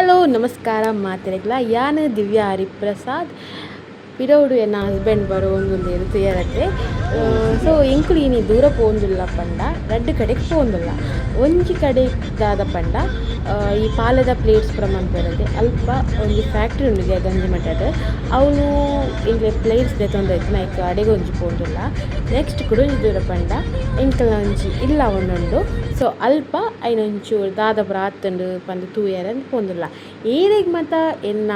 Hello ನಮಸ್ಕಾರ ಮಾತೆರೆಗ್ಲ ಯಾನ್ ದಿವ್ಯಾ ಹರಿಪ್ರಸಾದ್ ಪಿರವುಡು ಎನ್ನ ಹಸ್ಬೆಂಡ್ ಬರೋಂದುಲ್ಲೆರ್ ತೂಯರತೆ. ಸೊ ಎಂಕುಲು ಇನಿ ದೂರ ಪೋವೊಂದುಲ್ಲ ಪಂಡ ರಡ್ಡ್ ಕಡೆಕ್ ಪೋವೊಂದುಲ್ಲ. ಒಂಜಿ ಕಡೆ ದಾದ ಪಂಡ ಈ ಪಾಲೆದ ಪ್ಲೇಟ್ಸ್ ಪೂರ ಮನ್ಪೆರತೆ ಅಲ್ಪ ಒಂಜಿ ಫ್ಯಾಕ್ಟ್ರಿ ಉಂಡುಗೆ ಗಂಜಿಮಠಡ್ ಅವುಲು ಎಂಕ್ಲೆ ಪ್ಲೇಟ್ಸ್ ದೆತೊಂದು ಇತ್ತಿನ ಐಕ್ ಅಡೆಗ್ ಒಂಜಿ ಪೋವೊಂದುಲ್ಲ. ನೆಕ್ಸ್ಟ್ ಕುಡೊಂಜಿ ದೂರ ಪಂಡ ಎಂಕಲ್ನ ಒಂಜಿ ಇಲ್ಲ ಉಂಡು. ಸೊ ಅಲ್ಪ ಐನ ಒಂಚೂರು ದಾದ ಪೂರ ಆತುಂಡು ಪಂದ್ ತೂಯೆರೆ ಪೋವೊಂದುಲ್ಲ. ಏರೆಗ್ ಮಾತ ಎನ್ನ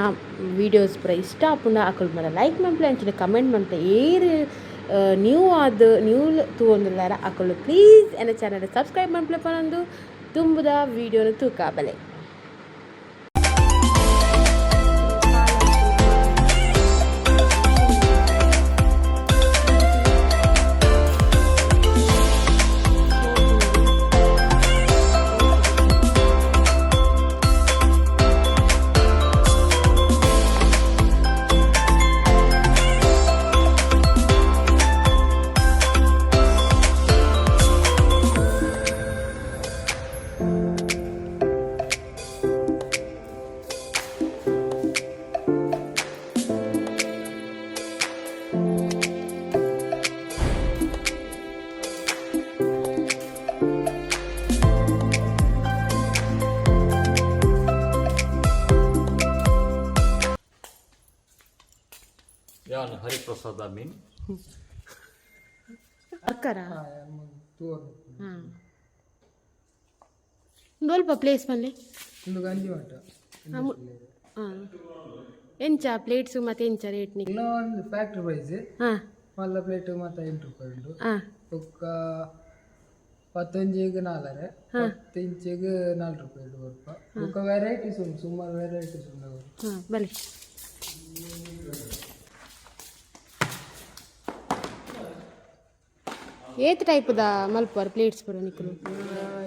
ವೀಡಿಯೋಸ್ ಪೂರ ಇಷ್ಟ ಆಪುಂಡ ಅಕುಲು ಮಾತ ಲೈಕ್ ಮನ್ಪುಲೆ ಅಂಚನೆ ಕಮೆಂಟ್ ಮನ್ಪುಲೆ. ಏರ್ ನ್ಯೂ ಆದ್ ನ್ಯೂ ತೂವೊಂದುಲ್ಲೆರ ಅಕುಲು ಪ್ಲೀಸ್ ಎನ್ನ ಚಾನಲ್ ಸಬ್ಸ್ಕ್ರೈಬ್ ಮನ್ಪುಲೆ ಪನೊಂದು ದುಂಬುದ ವೀಡಿಯೋನು ತೂಕ ಬಲೆ. ಯಾನ್ ಹರಿಪ್ರಸಾದ್ ಅಮೀನ್. ಅಕ್ಕರ ಹಾಂ ಒಂದು ಪ್ಲೇಸ್ ಮಲ್ಲೆ. ಉಂದು ಗಂಜಿ ಮಠ. ಹಾಂ, ಎಂಚ ಪ್ಲೇಟ್ಸ್ ಮತ್ತೆ ಎಂಚ ರೇಟ್ ನಿಕ್? ಇಲ್ಲ, ಒಂದು ಫ್ಯಾಕ್ಟ್ರಿ ಪ್ರೈಸ್. ಹಾಂ. ಮಲ್ಲ ಪ್ಲೇಟ್ ಮಾತ 8 ರೂಪಾಯಿ ಉಂಟು. ಹಾಂ. ಬೊಕ್ಕ ಪತ್ತೊಂಜಿಗ್ ನಾಲರೆ, 10 ಇಂಚಿಗ್ 4 ರೂಪಾಯಿ ಉಂಟು ಕೊರ್ಪ. ಬೊಕ್ಕ ವೆರೈಟೀಸ್ ಉಂಟು, ಸುಮಾರು ವೆರೈಟೀಸ್ ಉಂಟು ಅವರು. ಹಾಂ, ಬಲೆ. ಏತ್ ಟೈಪ್ದ ಮಲ್ಪುವರ್ ಪ್ಲೇಟ್ಸ್ ಪೂರ ನಿಕುಲು?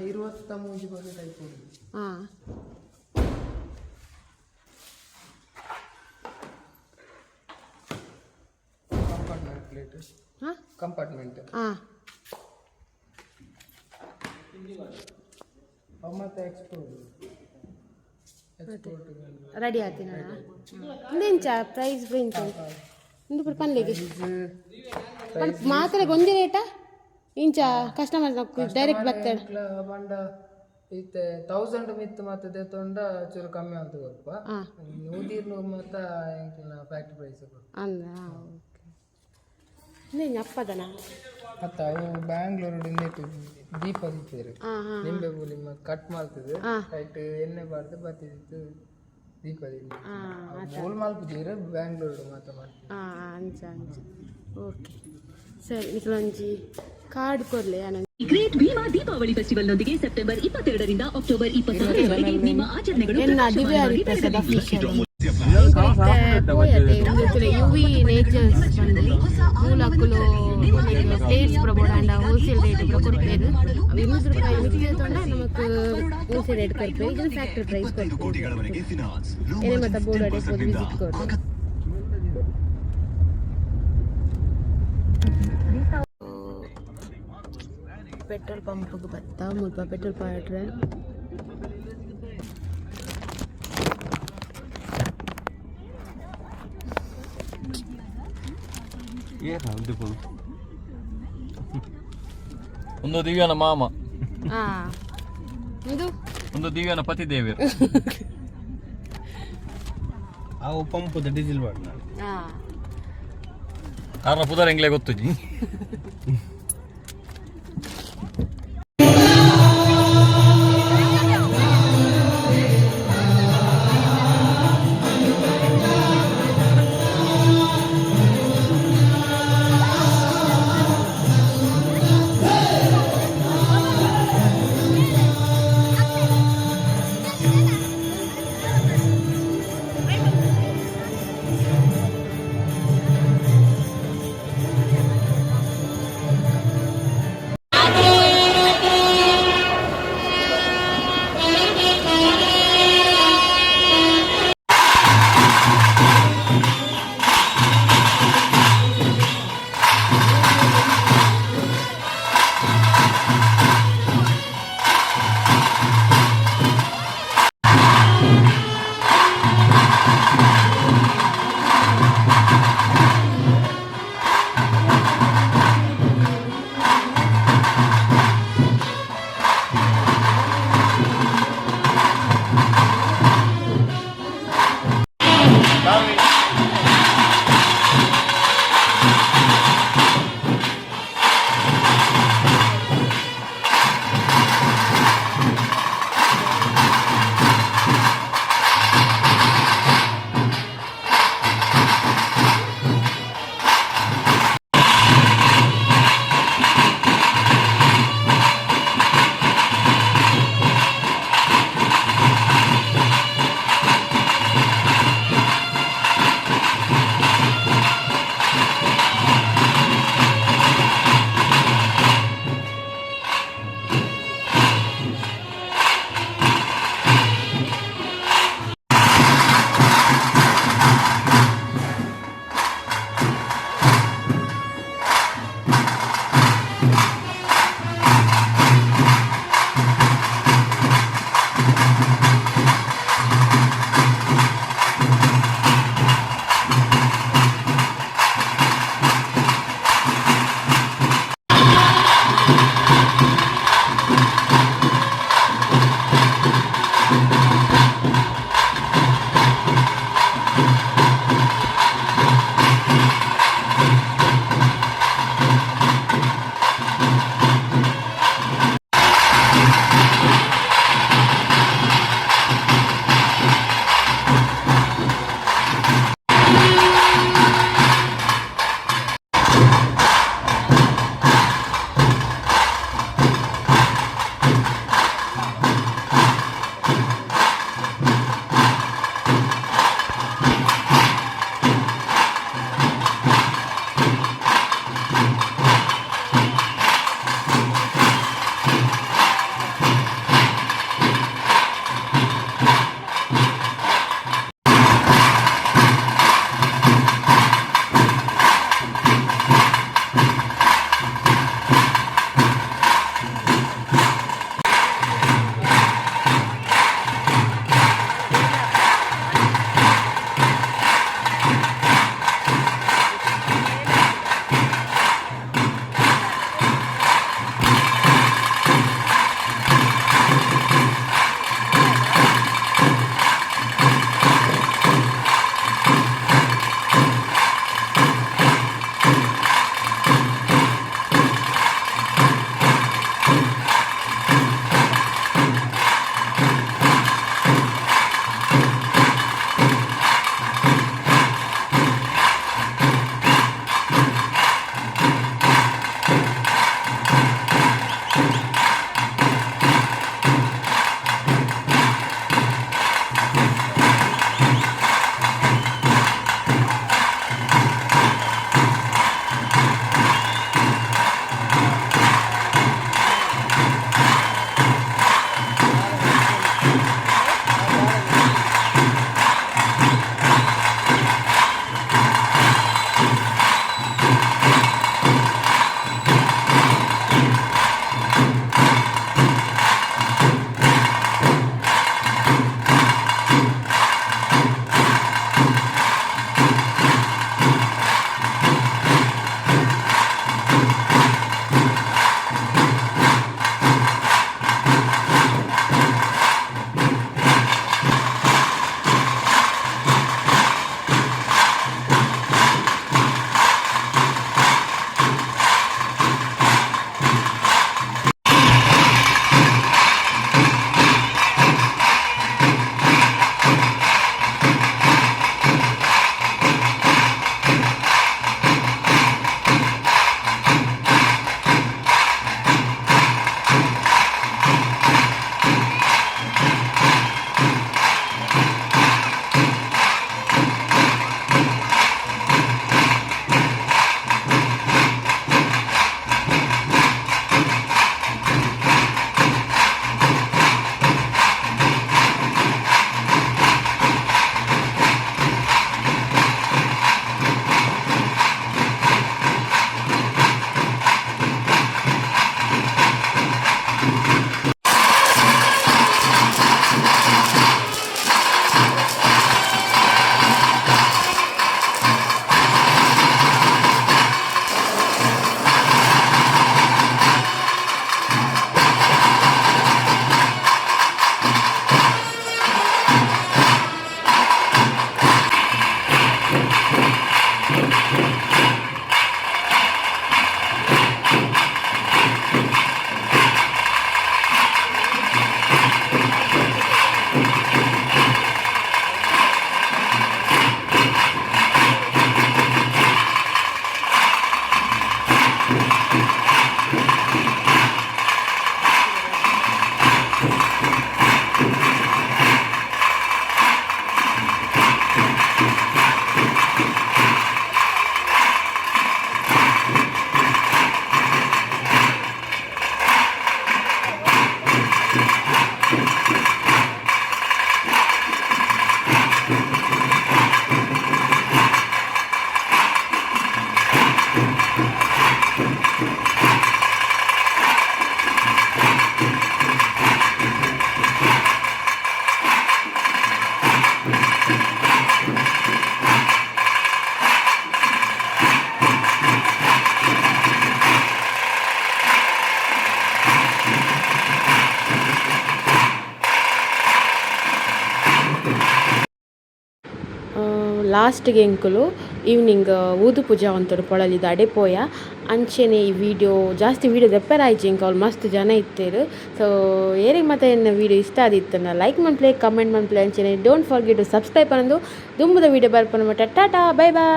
23 ಬಗೆ ಟೈಪ್ ಉಂಟು. ಹಾಂ. Compartment plate. ಹಾಂ. ಕಂಪಾರ್ಟ್ಮೆಂಟ್. ಹಾಂ. ಅವು ಮತ್ತೆ ಎಕ್ಸ್ಪೋರ್ಟ್ ಎಕ್ಸ್ಪೋರ್ಟ್. ರೆಡಿ ಆತಿನ ಇಂದೆಂಚ ಪ್ರೈಸ್ ಎಂಚ ಇಂದು ಪೂರ ಪನ್ಲೆಗೆ ಮಾತ್ರ ಒಂಜಿ ರೇಟಾ ಇಂಚ ಕಸ್ಟಮರ್ ಡೈರೆಕ್ಟ್ ಬರ್ತೇನೆ? ಪಂಡ ಇತ್ತೆ 1000 ಮಿತ್ತ್ ಮಾತ ದೆತೊಂಡ ಚೂರು ಕಮ್ಮಿ ಆಲ್ತು ಕೊರ್ಪ. ಹಾಂ. 100 200 ಮಾತ ಎಂಕ್ಲೆನ ಫ್ಯಾಕ್ಟ್ರಿ ಪ್ರೈಸ್ ಕೊರ್ಪ. ಅಂದ ಓಕೆ, ಇಂದೆಂಚ ಅಪ್ಪದನ? ಅತ್ತ, ಅವು ಬ್ಯಾಂಗ್ಳೂರ್ ಇಂದೆಟ್ ದೀಪ ದೀಪೆರ್. ಹಾಂ ಹಾಂ. ನಿಂಬೆ ಪುಲಿ ಕಟ್ ಮಲ್ತದು. ಹಾ. ಐಟ್ ಎಣ್ಣೆ ಪಾಡ್ದು ಬತ್ತಿತ್ತು ದೀಪ ದೀಪ. ಹಾಂ. ಮೂಲು ಮಲ್ಪುಜೆರ್, ಬ್ಯಾಂಗ್ಳೂರ್ ಮಾತ ಮಲ್ಪುಜೆರ್. ಹಾಂ, ಅಂಚ ಅಂಚ, ಓಕೆ ಸರಿ. ನಿಕ್ಲೊಂಜಿ ಕಾರ್ಡ್ ಕೊರ್ಲೆ ಯಾನ್. ಗ್ರೇಟ್ ಭೀಮಾ ದೀಪಾವಳಿ ಫೆಸ್ಟಿವಲ್ನೊಂದಿಗೆ ಸೆಪ್ಟೆಂಬರ್ 22ರಿಂದ ಅಕ್ಟೋಬರ್ 26ರವರೆಗೆ ನಿಮ್ಮ ಆಚರಣೆಗಳು ಎನ್ನ ದಿವ್ಯ ಪ್ರಕಾಶಮಾನವಾಗಿ ಹರಿಪ್ರಸಾದ್ ಬೆಳಗಲಿ. ಅಫಿಷಿಯಲ್. You V nature's ಪಂದ್ ಮೂಲಕುಲು ಪ್ಲೇಟ್ಸ್ ಪೂರ ಬೋಡಾಂಡ ಹೋಲ್ಸೇಲ್ ರೇಟ್ ಪೂರ ಕೊರ್ಪೆರ್. 200 ರೂಪಾಯಿ ಮಿಕ್ಕಿದ ತೊಂಡ ನಮಕ್ ಹೋಲ್ಸೇಲ್ ರೇಟ್ ಕೊರ್ಪೆರ್, ಇದನ್ನ ಫ್ಯಾಕ್ಟ್ರಿ ಪ್ರೈಸ್ ಕೊರ್ಪೆರ್. ಏನೇ ಮತ್ತ ಬೋರ್ಡ್ ಅಡೆ ಪೋದು ವಿಸಿಟ್ ಕೊರ್ಲೆ. ಪೆಟ್ರೋಲ್ ಪಂಪ್ಗೆ ಬತ್ತ ಮುಲ್ಪ ಪೆಟ್ರೋಲ್ ಪಾಡ್ರೆ. ಒಂದು ದಿವ್ಯಾನ ಮಾಮ. ಹಾಂ, ಇದು ಒಂದು ದಿವ್ಯಾನ ಪತಿ ದೇವರು. ಅವು ಪಂಪದ ಡೀಸೆಲ್ ಬಾಟ್ಲ. ಹಾಂ. ಕಾರಣ ಪುದರ್ ಎಂಗ್ಲೇ ಗೊತ್ತುಜಿ. ಲಾಸ್ಟ್ಗೆ ಎಂಕುಲು ಈವ್ನಿಂಗ್ ಊದು ಪೂಜೆ ಅಂತೊಡು ಪೊಳಲಿದ ಅಡೆ ಪೋಯ. ಅಂಚೆನೆ ಈ ವಿಡಿಯೋ ಜಾಸ್ತಿ ವೀಡಿಯೋ ದೆಪ್ಪೆರಾಯ್ಜಿ ಎಂಕ್, ಅವ್ಲು ಮಸ್ತ್ ಜನ ಇತ್ತೆರ್. ಸೊ ಏರೆಗ್ ಮಾತ ಎನ್ನ ವೀಡಿಯೋ ಇಷ್ಟ ಆದಿತ್ತುಂಡ ಲೈಕ್ ಮನ್ಪುಲೆ, ಕಮೆಂಟ್ ಮನ್ಪುಲೆ. ಅಂಚೆನೆ don't forget to subscribe ಪನೊಂದು ದುಂಬುದ ವೀಡಿಯೋ ಬರ್ಪುನ ಮಟ್ಟ ಟಾಟಾ, ಬೈ ಬೈ.